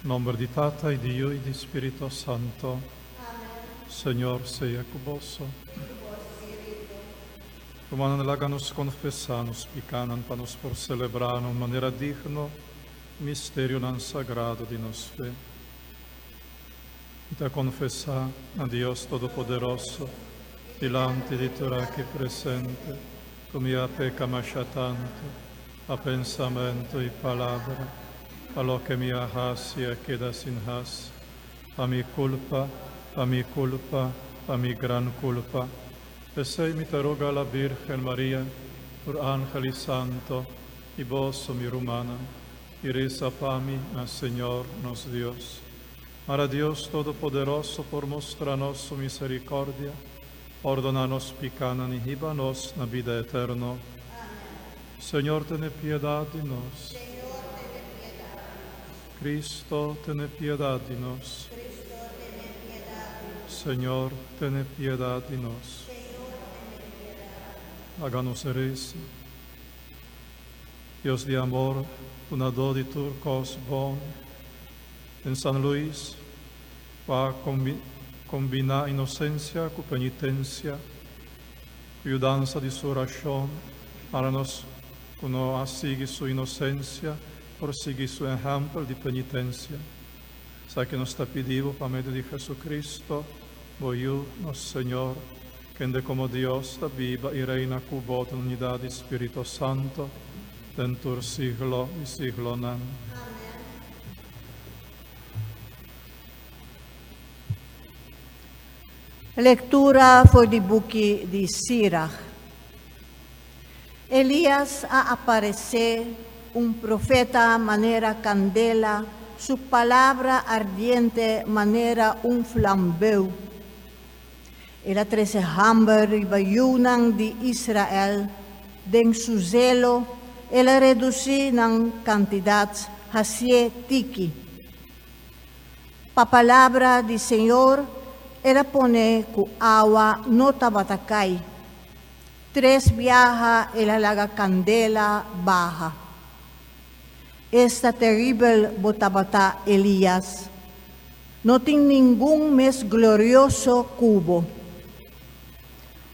Nomber di Tata y di Yiu y di Spirito Santo. Señor sea cu boso. Rumannan, laga nos confesa nos picanan pa nos por celebra na un manera digno misterionan sagrado di nos fe. Mi ta confesa na Dios Todopoderoso, dilanti di tur aki presente, cu mi a peca masha tanto, pa pensamento y palabra, pa loke mi a haci a keda sin haci, pa mi culpa, pa mi culpa, pa mi gran culpa. P'esey mi ta roga la Birgen Maria, tur angel y santo, y boso, mi rumannan, y reza pa mi na Señor nos Dios. Mara Dios Todopoderoso por mustra nos su misericordia, pordona nos picanan y hiba nos na bida eterno. Señor, tene piedad di nos. Cristo, tene piedad di nos. Señor, tene piedad di nos. Laga nos resa. Dios di amor, dunador di tur cos bon, den San Luis, pa combina inocencia cu penitencia, cu yudansa di su oracion, para nos cu no a sigui su inocencia, por sigui su ehempel di penitencia. Esaki nos ta pidi Bo pa medio di Jesucristo, Bo Yu, nos Señor, kende como Dios ta biba y reina cu Bo den unidad di Spirito Santo, den tur siglo di siglonan. Lectura for di buki di Sirach. Elias a aparece, un profeta manera candela, su palabra ardiente manera un flambeu. El a trece hamber riba yiunan di Israel, den su zelo el a reduci nan cantidad hacié tiki. Pa palabra di Señor el a pone cu awa no tabata cay. Tres biaha el a laga candela baha. Esta teribel bo tabata, Elias! No tin ningun mes glorioso cu bo.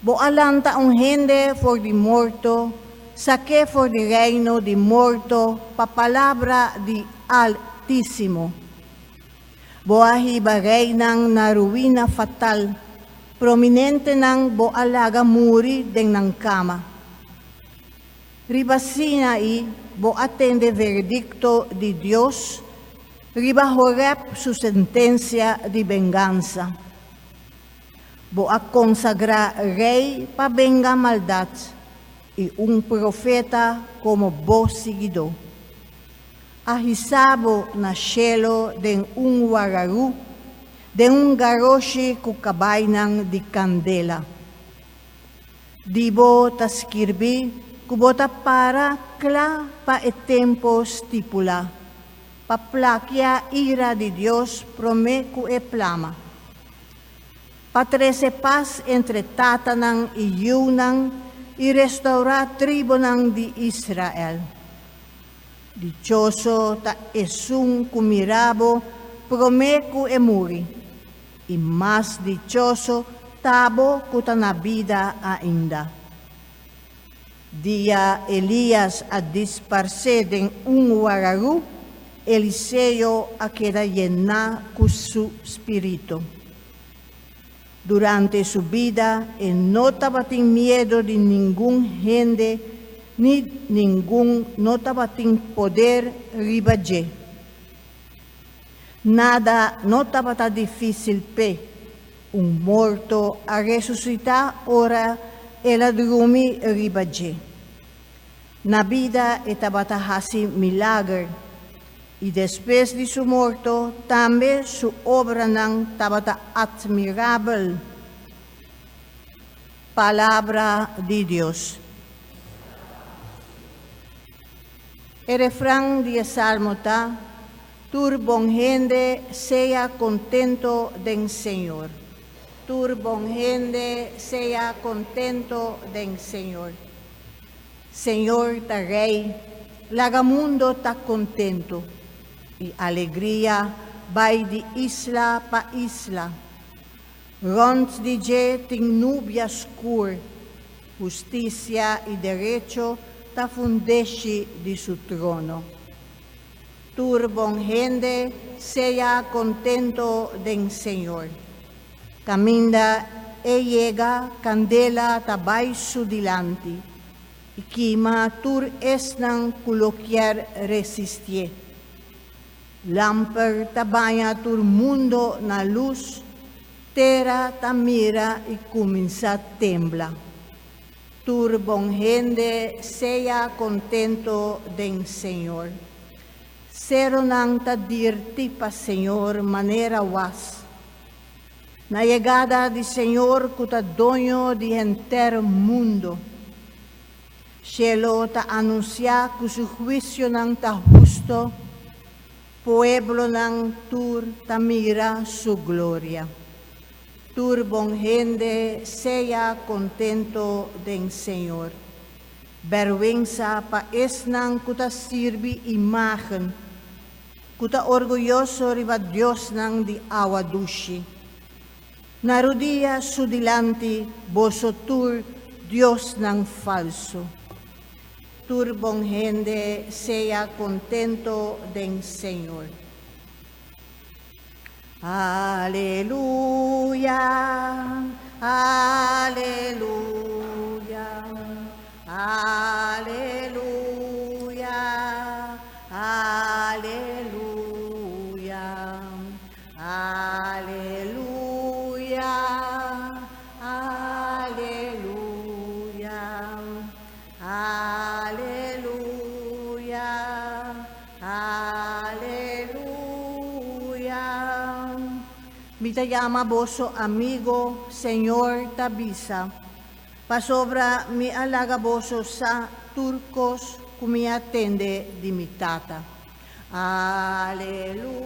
Bo a lanta un hende for di morto, sak'é for di reino di morto pa palabra di Altísimo. Bo a hiba reinan na ruina fatal, prominentenan bo a laga muri den nan kama. Riba Sinaí bo a tende veredikto di Dios, riba Horeb su sentensia di bengansa. Bo a konsagrá rei pa benga maldat i un profeta komo bo siguidó. A hisa bo na shelo den un wararú, den un garoshi ku kabainan di kandela. Di bo ta skirbi ku bo ta para kla pa e tempu stipulá, pa plakia ira di Dios promé ku e plama. Pa trese pas entre tatanan i yiunan i restourá tribunan di Israel. Dichoso ta esun ku mira bo promé ku e muri, i mas dichoso ta bo ku ta na bida ainda. Dia Elias a disparsé den un wararú, Eliseo a keda yená ku su spiritu. Durante su bida e no tabatin miedu di ningun hende ni ningun no tabatin poder riba dje. Nada no tabata difísil p'e. Un morto a resusitá ora el a drumi riba dje. Na bida e tabata hasi milager, i despues di su morto tambe su obranan tabata atmirabel. Palabra di Dios. E refran di e salmo ta, Tur bon hende sea contento den Señor. Tur bon hende sea contento den Señor. Señor ta Rey, laga mundo ta contento. I alegria bai di isla pa isla. Rònt di dje tin nubia skur, hustisia i derecho ta fundeshi di su trono. Tur bon hende sea contento den Señor. Caminda e yega, candela ta bai su dilanti i kima tur esnan cu lo kier resistié. Lamper ta baña tur mundo na lus, tera ta mira i cuminsa tembla. Tur bon hende sea contento den Señor. Ceronan ta dirti pa Señor manera was. Na yegada di Señor cu ta doño di henter mundo. Cielo ta anuncia cu su huicionan ta husto, pueblonan tur ta mira su gloria. Tur bon hende sea contento den Señor. Berwensa pa esnan cu ta sirbi imagen, cu ta orguyoso riba diosnan di awa dushi. Na rudia su dilanti, boso tur diosnan falso. Tur bon hende sea contento den Señor. Aleluya, aleluya, aleluya, aleluya, aleluya, aleluya, aleluya, aleluya. Mi ta yama boso amigo, Señor ta bisa, pasobra mi a laga boso sa tur cos cu mi a tende di mi Tata. Aleluya.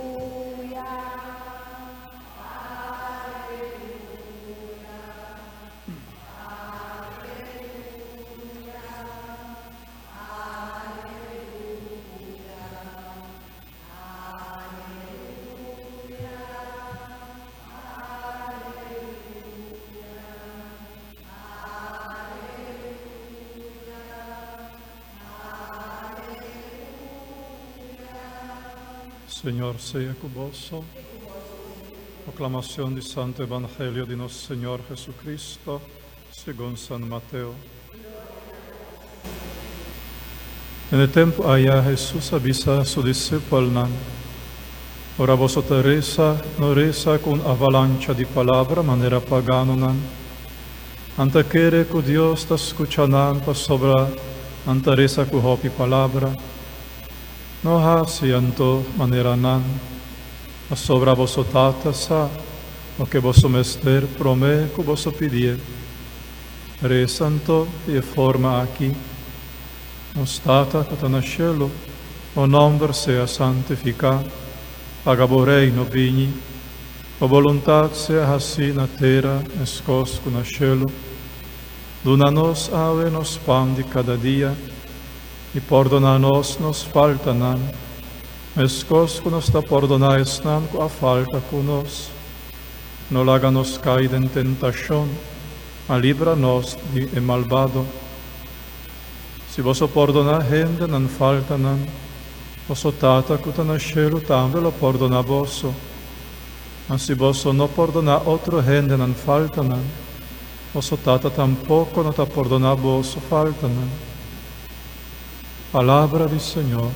Señor sea cu boso. Proclamación di Santo Evangelio di nos Señor Jesucristo, segun San Mateo. Den e tempu aya Hesus a bisa su disipelnan, Ora boso ta resa, no resa ku un avalancha di palabra manera paganonan. Nan ta kere ku Dios ta skucha nan pasobra nan ta resa ku hopi palabra. No hasi anto manera nan, pasobra boso Tata sa loke boso mester promé ku boso pidié. Resa anto di e forma aki, Nos Tata ku ta na shelu, bo nòmber sea santifiká, laga bo Reino bini, bo boluntat sea hasí na tera meskos ku na shelu. Duna nos awe nos pan di kada dia, i pordoná nos nos faltanan, meskos ku nos ta pordoná esnan ku a falta ku nos. No laga nos kai den tentashon, ma libra nos di e malbado. Si boso pordoná hende nan faltanan, boso Tata ku ta na shelu tambe lo pordoná boso. Ma si boso no pordoná otro hende nan faltanan, boso Tata tampoko no ta pordoná boso faltanan. Palabra di Señor.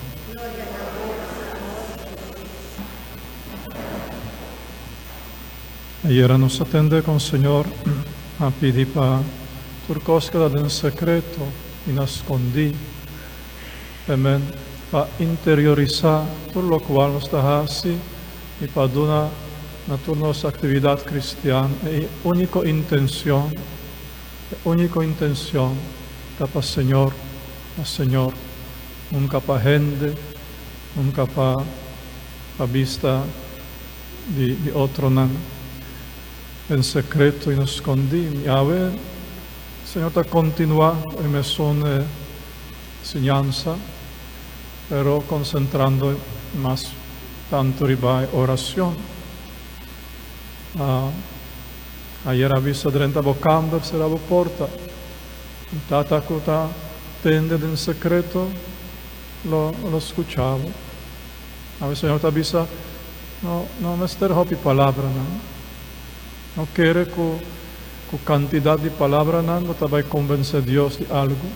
Ayera nos a tende con Señor a pidi pa tur cos keda den secreto y na scondi. Amen. Pa interiorisa tur locual nos ta haci y pa duna na tur nos actividad cristian e unico intencion, e unico intencion ta pa Señor, pa Señor, nunca pa hende, nunca pa pa bista di di otronan den sekreto i na skondí. I awe Señor ta kontinuá e mesun siñansa, pero konsentrando mas tanto riba e oracion. Ayer a bisa drenta bo kamber, sera bo porta. E Tata cu ta tende den secreto lo lo scucha bo. Awe Señor ta bisa, no no mester hopi palabranan. No kere cu cu cantidad di palabranan bo ta bay convence Dios di algo.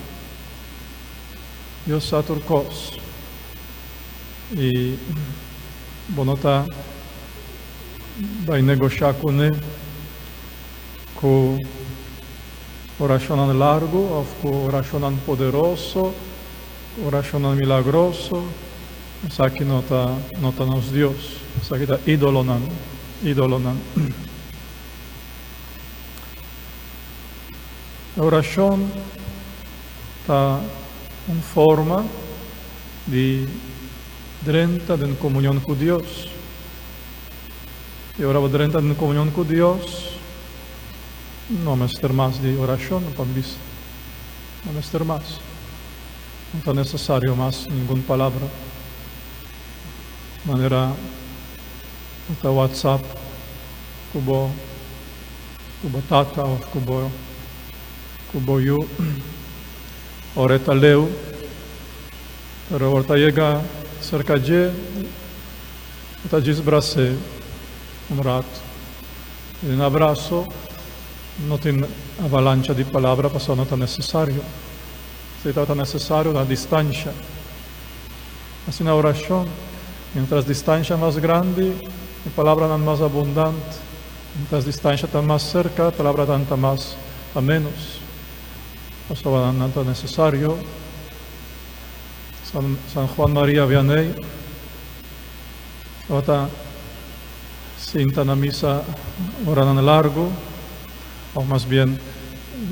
Dios sa tur cos. I bo no ta bai negoshá kuné ku orashonnan largu òf ku orashonnan poderoso, orashonnan milagroso. Esaki no ta no ta nos Dios. Esaki ta ídolonan, ídolonan. E orashon ta un forma di drenta den komunion ku Dios. I ora bo drenta den komunion ku Dios, no mester mas di orashon pa bisa. No mester mas. No ta nesesario mas ningun palabra. Manera bo ta WhatsApp ku bo ku bo tata òf ku bo ku bo yu ora e ta leu. Pero ora ta yega serka dje, e ta djis bras'é un rat. I den abraso no tin avalancha di palabra pasobra no ta nesesario. Si tabata nesesario na distansha. Asina orashon, mientras distansha mas grandi, e palabranan mas abundante. Mientras distansha ta mas serka, e palabranan ta mas ta ménos. Pasobra nan ta nesesario. San San Juan Maria Vianney tabata sinta na misa oranan largu, of mas bien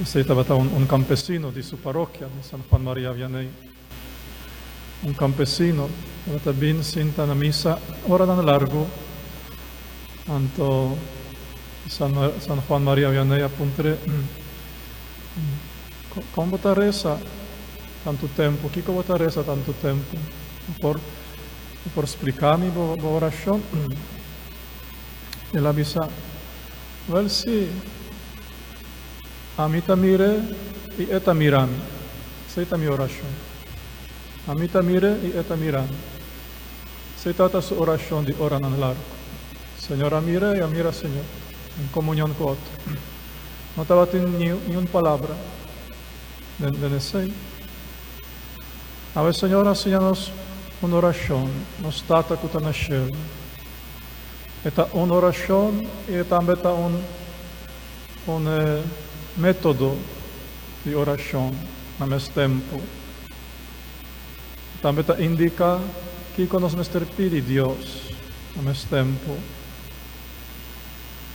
esei tabata un un campesino di su parokia di San Juan Maria Vianney. Un campesino tabata bin sinta na misa oranan largu, anto San San Juan Maria Vianney a puntr'e, Kon bo ta resa tantu tempu? Kiko bo ta resa tantu tempu? Bo por bo por splika mi bo bo orashon? El a bisa, Wèl sí, ami ta mir'é i e ta mira mi. Esei ta mi orashon. Ami ta mir'é i e ta mira mi. Esei tabata su orashon di oranan largu. Señor a mir'é i a mira Señor, den komunion ku otro. No tabatin ni ni un palabra den den esei. Awe Señor a siña nos un orashon, Nos Tata ku ta na shelu. E ta un orashon i e tambe ta un un método di orashon na mes tempu. E tambe ta indiká kiko nos mester pidi Dios na mes tempu.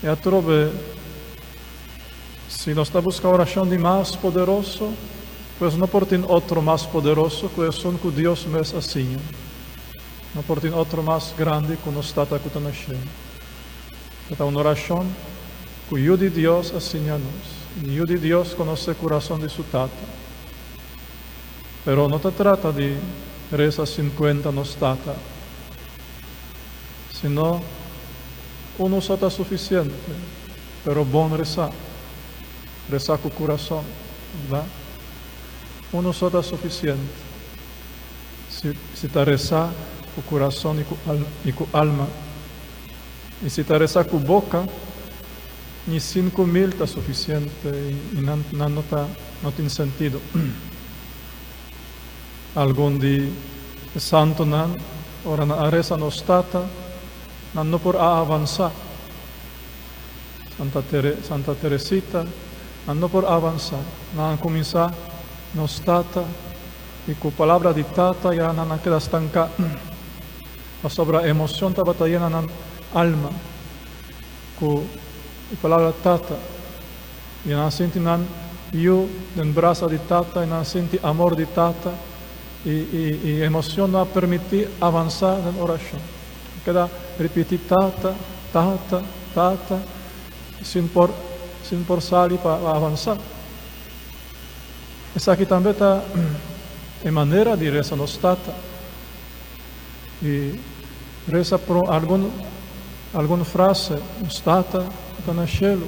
E atrobe, si nos ta buska orashon di mas poderoso, pues no por tin otro mas poderoso ku esun ku Dios mes a siña. No por tin otro mas grandi ku nos Tata ku ta na shelu. E ta un orashon ku Yu di Dios a siña nos. I Yu di Dios konosé kurason di su Tata. Pero no ta trata di resa sin kuenta nos Tata, sino Unu so ta sufisiente, pero bon resá. Resá ku kurason, bèrdat? Unu so ta sufisiente. Si si ta resá ku kurason i ku i ku alma. I si ta resá ku boka, ni 5000 ta sufisiente i i nan nan no ta no tin sentido. Algun di e santunan ora nan a resa Nos Tata, Nan no por a avansá. Santa Tere, Santa Teresita, nan no por avansá. Nan a kuminsá Nos Tata, i ku palabra di Tata ya nan a keda stanká, pasobra emocion tabata yena nan alma ku e palabra Tata. I nan a sinti nan yu den brasa di Tata, i nan a sinti amor di Tata, i, i, i emocion no a permití avansá den orashon. Keda ripiti tata, tata, tata, sin por sin por sali pa avansa. Esaki tambe ta e manera di resa nos Tata. I Resa pro algun algun frase, Nos Tata ku ta na shelu,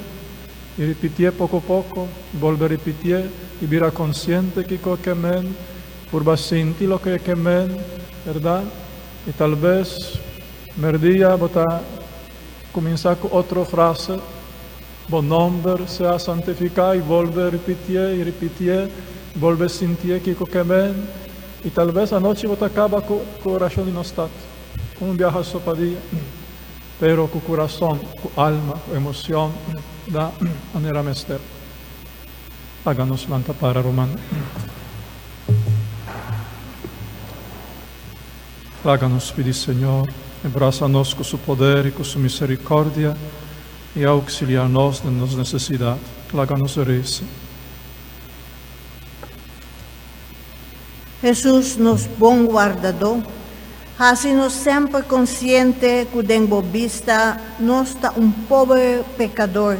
i ripitié poko poko, bolbe ripitié i bira konsiente kiko e ke men, purba sinti loke e ke men, bèrdat? I talbes merdia bo ta kuminsá ku otro frase, Bo nòmber sea santifiká, i bolbe ripitié i ripitié, bolbe sintié kiko ke men, i talbes anochi bo ta kaba ku ku orashon di nos Tata, un biaha so pa dia, pero ku kurason, ku alma, ku emocion, da manera mester. Laga nos lanta para, ruman. Laga nos pidi Señor e brasa nos ku su poder i ku su misericordia i auxiliá nos den nos nesesidat. Laga nos resa. Hesus, nos bon Wardadó, hasi nos semper konsiente ku den bo bista nos ta un pober pekador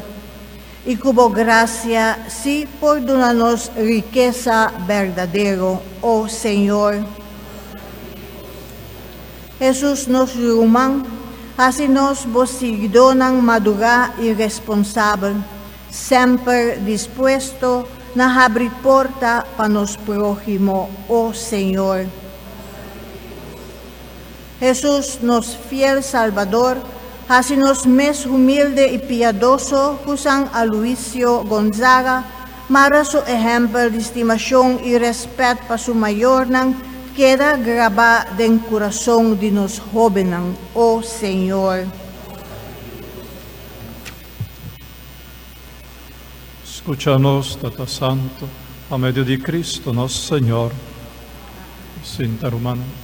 i ku bo grasia sí por duna nos rikesa berdadero, o Señor. Hesus, nos ruman, hasi nos bo siguidónan madurá i responsabel, semper dispuesto na habri porta pa nos próhimo, o Señor. Hesus, nos fiel Salbador, hasi nos mes humilde i piadoso ku San Aloisio Gonzaga, mara su ehèmpel di stimashon i rèspèt pa su mayornan keda grabá den kurason di nos hóbennan, o Señor. Skucha nos, Tata Santu, pa medio di Cristo nos Señor. Sinta, rumannan.